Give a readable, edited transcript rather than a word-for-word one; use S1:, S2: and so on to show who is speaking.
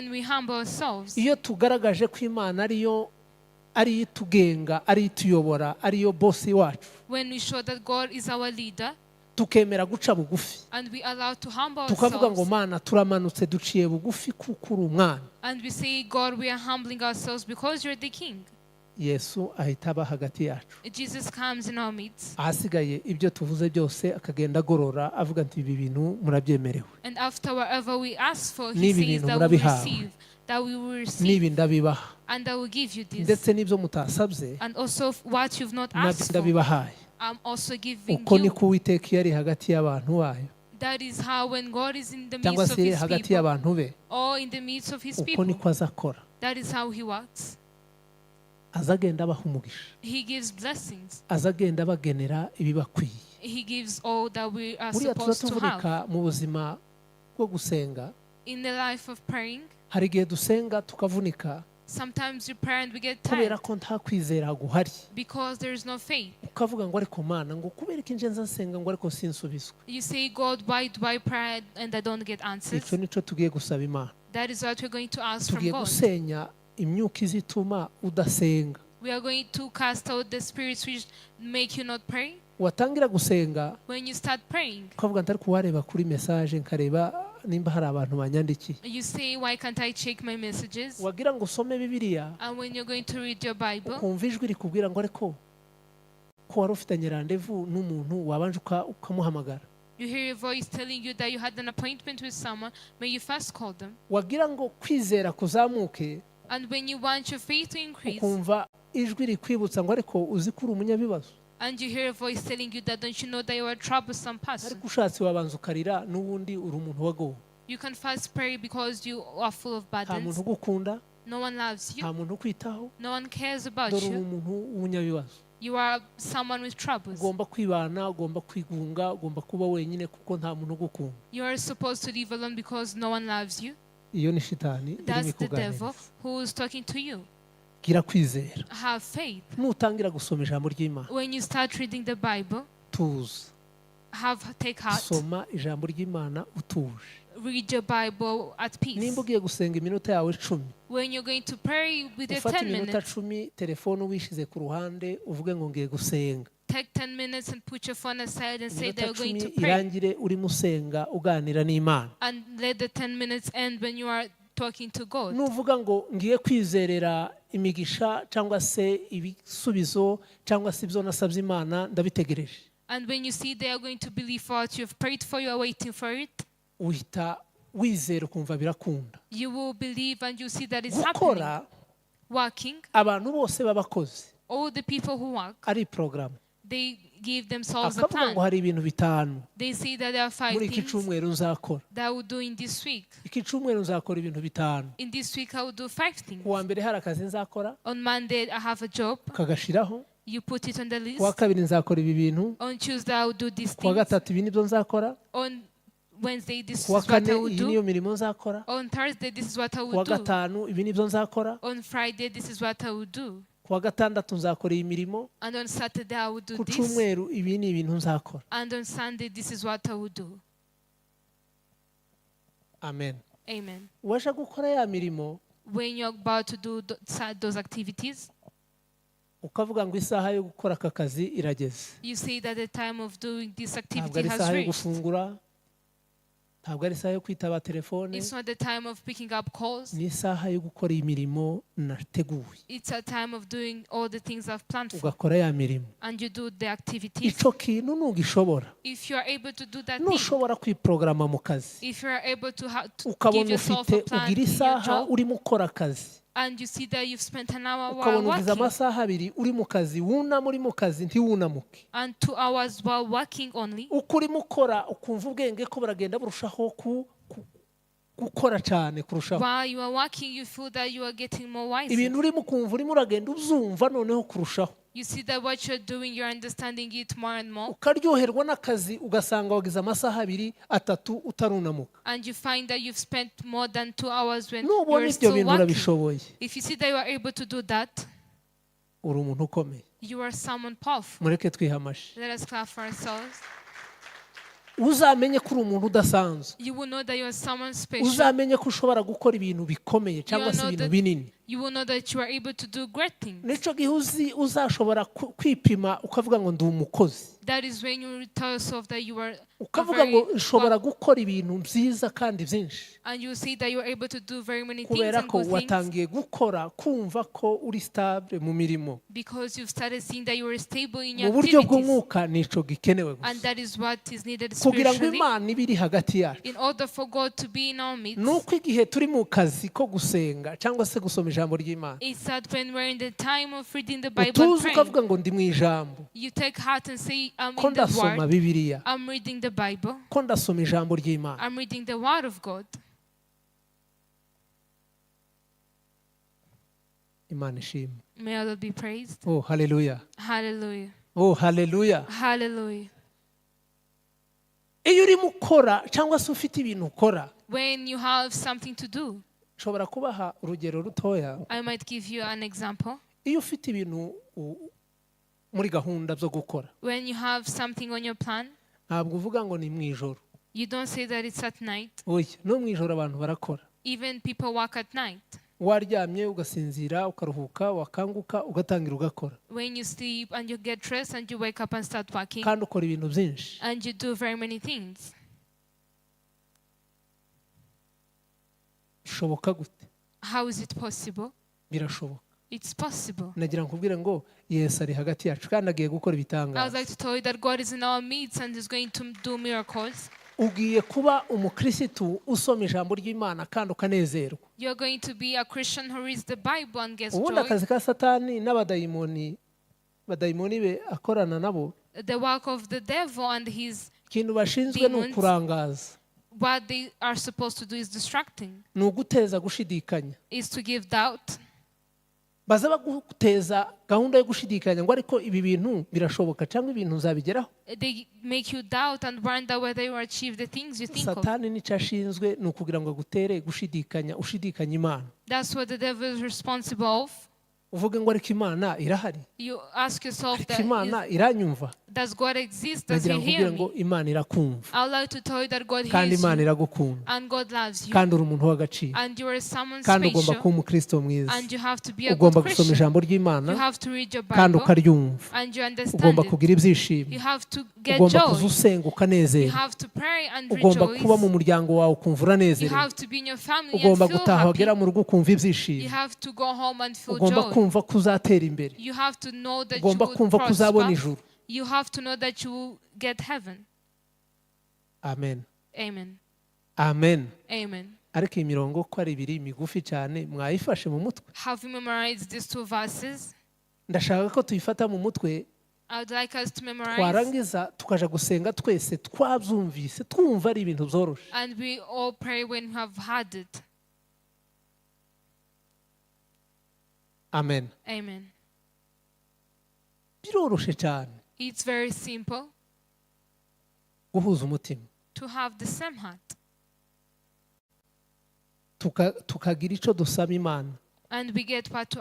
S1: When we humble ourselves,
S2: iyo tugaragaje ko Imana ariyo ariyo itugenga, ariyo ituyobora, ariyo boss wacu,
S1: when we show that God is our leader
S2: tukemera guca bugufi,
S1: and we allow to humble
S2: tukavuga ngo
S1: ourselves
S2: "Mana, turamanutse, duciye bugufi kuko uri umwami,"
S1: and we say, "God, we are humbling ourselves because you're the king."
S2: Yesu ahita aba hagati yacu.
S1: Jesus comes in our midst.
S2: Ahasigaye ibyo tuvuze byose akagenda agorora, avuga ati "Ibi bintu murabyemerewe."
S1: And after whatever we ask for, he
S2: N'ibi
S1: says
S2: bintu
S1: that we
S2: murabihawe.
S1: Receive, that we will receive,
S2: N'ibi ndabibaha.
S1: And I will give you this.
S2: Ndetse n'ibyo mutasabye
S1: And also what you've not
S2: nabyo
S1: asked for,
S2: ndabibahaye.
S1: I'm also giving
S2: Uko
S1: you.
S2: niko Uwiteka iyo ari hagati y'abantu bayo,
S1: That is how when God is in the
S2: cyangwa
S1: midst of
S2: se
S1: his
S2: hagati
S1: people,
S2: y'abantu be,
S1: or in the midst of his
S2: uko
S1: people,
S2: niko azakora.
S1: That is how he works.
S2: Aza agenda abaha umugisha.
S1: He gives blessings.
S2: Aza agenda abagenera ibibakwiye.
S1: He gives all that we are
S2: Buriya tuza
S1: supposed to have.
S2: tuvunika mu buzima bwo gusenga.
S1: In the life of praying,
S2: Hari igihe dusenga tukavunika
S1: sometimes we pray and we get
S2: kubera
S1: tired
S2: ko nta kwizera guhari.
S1: Because there is no faith.
S2: Ukavuga ngo "Ariko Mana," ngo "kubera ko inje nza nsenga," ngo "ariko sinsubizwe."
S1: You say, "God, why do I pray and I don't get answers?"
S2: Icyo nicyo tugiye gusaba Imana.
S1: That is what we're going to ask from
S2: Tugiye
S1: God.
S2: Gusenya imyuka izituma udasenga.
S1: We are going to cast out the spirits which make you not pray.
S2: Watangira gusenga,
S1: When you start praying,
S2: ukavuga ntari kuwareba kuri message nkareba nimba hari abantu banyandikiye.
S1: You say, "Why can't I check my messages?"
S2: Wagira ngo usome Bibiliya,
S1: And when you're going to read your Bible,
S2: ukumva ijwi rikubwira ngo "Ariko ko wari ufitanye rendez-vous n'umuntu, wabanje ukamuhamagara."
S1: You hear a voice telling you that you had an appointment with someone. May you first call them.
S2: Wagira ngo kwizera kuzamuke,
S1: And when you want your faith to increase,
S2: ukumva ijwi rikwibutsa ngo "Ariko uzi ko uri umunyabibazo."
S1: and you hear a voice telling you that, "Don't you know that you are a troublesome person?"
S2: Ariko ushatse wabanza ukarira, n'ubundi uri umuntu wagowe.
S1: You can first pray because you are full of
S2: Nta
S1: burdens.
S2: Muntu ugukunda.
S1: No one loves you.
S2: Nta muntu ukwitaho.
S1: No one cares about
S2: Dore uri
S1: you.
S2: Umuntu w'umunyabibazo.
S1: You are someone with troubles.
S2: Ugomba kwibana, ugomba kwigunga, ugomba kuba wenyine kuko nta muntu ugukunda.
S1: You are supposed to live alone because no one loves you.
S2: Iyo ni shitani irimo
S1: That's the devil
S2: ikuganiriza.
S1: Who is talking to you.
S2: Gira kwizera.
S1: Have faith.
S2: Nutangira gusoma ijambo ry'Imana,
S1: When you start reading the Bible,
S2: tuza.
S1: Have take heart.
S2: Soma ijambo ry'Imana utuje.
S1: Read your Bible at peace.
S2: Nimba ugiye gusenga iminota yawe 10,
S1: When you're going to pray with your
S2: ufate
S1: 10
S2: iminota
S1: minutes,
S2: 10, telefone wishize ku ruhande, uvuge ngo "Ngiye gusenga."
S1: Take 10 minutes and put your phone aside and say that
S2: Iminota
S1: you're going
S2: 10
S1: to pray.
S2: Irangire urimo usenga, uganira n'Imana.
S1: And let the 10 minutes end when you are talking to God.
S2: Nuvuga ngo "Ngiye kwizerera imigisha cyangwa se ibisubizo cyangwa se ibyo nasabye Imana ndabitegereje,"
S1: And when you see they are going to believe for what you've prayed for, you are waiting for it.
S2: Uhita wizera ukumva birakunda.
S1: You will believe and you see that it's happening.
S2: Gukora,
S1: Working,
S2: abantu bose b'abakozi,
S1: all the people who work,
S2: ari porogaramu,
S1: they give themselves a
S2: akavuga
S1: plan.
S2: ngo "Hari ibintu bitanu
S1: They say that there are five
S2: muri iki
S1: things
S2: cyumweru nzakora.
S1: That I will do in this week.
S2: Iki cyumweru nzakora ibintu bitanu.
S1: In this week, I will do five things.
S2: Ku wa mbere hari akazi nzakora."
S1: On Monday, I have a job.
S2: Ukagashiraho.
S1: You put it on the
S2: "Ku wa
S1: list.
S2: kabiri nzakora ibi bintu.
S1: On Tuesday, I will do these
S2: Ku wa
S1: things.
S2: Gatatu ibi nibyo nzakora.
S1: On Wednesday, this
S2: Ku wa
S1: is what
S2: kane
S1: I will
S2: iyi
S1: do.
S2: niyo mirimo nzakora.
S1: On Thursday, this is what I
S2: Ku wa
S1: will do.
S2: Gatanu ibi nibyo nzakora.
S1: On Friday, this is what I will do.
S2: Ku wa Gatandatu nzakora iyi mirimo.
S1: And on Saturday, I will do
S2: Ku
S1: this.
S2: cyumweru ibi ni ibintu nzakora."
S1: And on Sunday, this is what I will do.
S2: Amen.
S1: Amen.
S2: Waje gukora ya mirimo,
S1: When you're about to do those activities,
S2: ukavuga ngo "Isaha yo gukora aka kazi irageze."
S1: you say that the time of doing this
S2: Ntabwo
S1: activity
S2: ari
S1: has
S2: isaha yo
S1: reached.
S2: Gufungura, ntabwo ari isaha yo kwitaba telefone.
S1: It's not the time of picking up calls.
S2: Ni isaha yo gukora imirimo nateguye.
S1: It's a time of doing all the things I've planned for.
S2: Ugakora ya mirimo.
S1: And you do the activities.
S2: Icyo kintu nugishobora,
S1: If you are able to do that thing,
S2: nushobora kwiporogaramu mu kazi,
S1: if you are able to
S2: ukabona
S1: give yourself
S2: ufite
S1: a plan
S2: ugira
S1: in your
S2: isaha
S1: job,
S2: urimo ukora akazi,
S1: and you see that you've spent an hour while
S2: ukabona ugize
S1: working,
S2: amasaha 2 uri mu kazi, wunama uri mu kazi ntiwunamuke,
S1: and 2 hours while working only,
S2: uko urimo ukora ukumva ubwenge ko buragenda burushaho gukora cyane kurushaho,
S1: while you are working, you feel that you are getting more wiser.
S2: Ibintu urimo ukumva urimo uragenda uzumva noneho kurushaho,
S1: You see that what you're doing, you're understanding it more and more,
S2: ukaryoherwa n'akazi, ugasanga wagize amasaha 2, 3 utarunamuka.
S1: And you find that you've spent more than 2 hours when
S2: Nubona
S1: you're
S2: ibyo
S1: still
S2: bintu
S1: working.
S2: urabishoboye,
S1: If you see that you are able to do that,
S2: uri umuntu ukomeye.
S1: You are someone powerful.
S2: Mureke twihe amashyi.
S1: Let us clap for ourselves.
S2: Uzamenye ko uri umuntu udasanzwe.
S1: You will know that you are someone special.
S2: Uzamenye ko ushobora gukora ibintu bikomeye cyangwa se
S1: know
S2: ibintu
S1: that-
S2: binini.
S1: You will know that you are able to do great things.
S2: Nicyo gihe uzi uzashobora kwipima ukavuga ngo ndi umukozi.
S1: That is when you will tell yourself that you are a
S2: Ukavuga ngo
S1: very
S2: nshobora gukora ibintu byiza kandi byinshi.
S1: And you see that you are able to do very many things
S2: Kubera
S1: and
S2: ko
S1: good things
S2: watangiye gukora kumva ko uri stable mu mirimo.
S1: Because you've started seeing that you are stable in
S2: Mu
S1: your
S2: buryo
S1: activities.
S2: bw'umwuka nico gikenewe gusa
S1: And that is what is needed
S2: kugira ngo
S1: spiritually
S2: Imana ibe iri hagati yacu.
S1: In order for God to be in our midst.
S2: Ni uko igihe turi mu kazi ko gusenga cyangwa se gusoma ijambo ry'Imana,
S1: It's that when we're in the time of reading the Bible and
S2: utuze
S1: praying,
S2: ukavuga ngo ndi mu ijambo,
S1: you take heart and say, I'm
S2: ko
S1: in the
S2: ndasoma
S1: Word,
S2: Bibiliya,
S1: I'm reading the Bible,
S2: ko ndasoma ijambo ry'Imana.
S1: I'm reading the Word of God.
S2: Imana ishimwe.
S1: May Allah be praised.
S2: Oh, haleluya.
S1: Hallelujah.
S2: Oh, haleluya.
S1: Hallelujah.
S2: Iyo urimo ukora cyangwa se ufite ibintu ukora,
S1: When you have something to do,
S2: nshobora kubaha urugero rutoya.
S1: I might give you an example.
S2: Iyo ufite ibintu muri gahunda zo gukora,
S1: When you have something on your plan,
S2: ntabwo uvuga ngo ni mu ijoro.
S1: You don't say that it's at night.
S2: Oya, no mu ijoro abantu barakora.
S1: Even people work at night.
S2: Waryamye ugasinzira ukaruhuka wakanguka ugatangira ugakora.
S1: When you sleep and you get dressed and you wake up and start working,
S2: Kandi ukora ibintu byinshi.
S1: And you do very many things.
S2: Bishoboka gute?
S1: How is it possible?
S2: Birashoboka.
S1: It's possible.
S2: Nagira ngo nkubwire ngo Yesu ari hagati yacu kandi agiye gukora
S1: I would
S2: ibitangaza.
S1: Like to tell you that God is in our midst and is going to do miracles.
S2: Ugiye kuba umukirisitu usoma ijambo ry'Imana kandi ukanezerwa.
S1: You're going to be a Christian who reads the Bible and gets
S2: Ubundi
S1: joy.
S2: akazi ka Satani n'abadayimoni badayimoni be akorana nabo,
S1: The work of the devil and his
S2: ikintu bashinzwe ni
S1: demons,
S2: ukurangaza,
S1: what they are supposed to do is distracting,
S2: ni uguteza gushidikanya.
S1: Is to give doubt.
S2: Baza baguteza gahunda yo gushidikanya ngo ariko ibi bintu birashoboka cyangwa ibintu uzabigeraho?
S1: They make you doubt and wonder whether you achieve the things you think of.
S2: Satani nicyo ashinzwe ni ukugira ngo agutere gushidikanya ushidikanya Imana.
S1: That's what the devil is responsible of.
S2: Uvuge ngo ariko Imana irahari?
S1: You ask yourself
S2: Ariko
S1: that
S2: Imana iranyumva?
S1: does God exist? Does
S2: Nagira
S1: He
S2: ngo
S1: hear
S2: nkubwire ngo
S1: me?
S2: Imana irakumva.
S1: I would like to tell you that God
S2: Kandi
S1: hears
S2: Imana
S1: you
S2: iragukunda.
S1: and God loves you
S2: Kandi uri umuntu w'agaciro.
S1: and you are someone
S2: Kandi ugomba
S1: special
S2: kuba umukristo mwiza.
S1: and you have to be a good
S2: Ugomba gusoma
S1: Christian.
S2: ijambo ry'Imana
S1: You have to read your
S2: kandi
S1: Bible
S2: ukaryumva.
S1: And you understand
S2: Ugomba
S1: it.
S2: kugira ibyishimo.
S1: You have to get
S2: Ugomba kuza
S1: joy.
S2: usenga
S1: You
S2: ukanezerwa.
S1: have to pray and
S2: Ugomba kuba mu
S1: rejoice.
S2: muryango wawe ukumva
S1: You
S2: uranezerewe.
S1: have to be in your family and
S2: Ugomba
S1: feel
S2: gutaha
S1: happy.
S2: wagera mu rugo ukumva
S1: You
S2: ibyishimo.
S1: have to go home and feel
S2: Ugomba
S1: joy.
S2: kumva ko uzatera imbere.
S1: You have to know that you
S2: Ugomba
S1: will
S2: kumva ko uzabona
S1: prosper.
S2: ijuru.
S1: You have to know that you will get heaven.
S2: Amen.
S1: Amen.
S2: Amen.
S1: Amen.
S2: Ariko iyi mirongo ko ari ibiri migufi cyane mwayifashe mu mutwe?
S1: Have you memorized these two verses?
S2: Ndashaka ko tuyifata mu mutwe.
S1: I would like us to memorize
S2: Twarangiza tukaja gusenga twese twabyumvise twumva ari ibintu byoroshe.
S1: And we all pray when we have had it.
S2: Amen.
S1: Amen.
S2: Biroroshe cyane
S1: It's very simple
S2: guhuza umutima,
S1: to have the same heart
S2: tukagira icyo dusaba Imana.
S1: And we get what to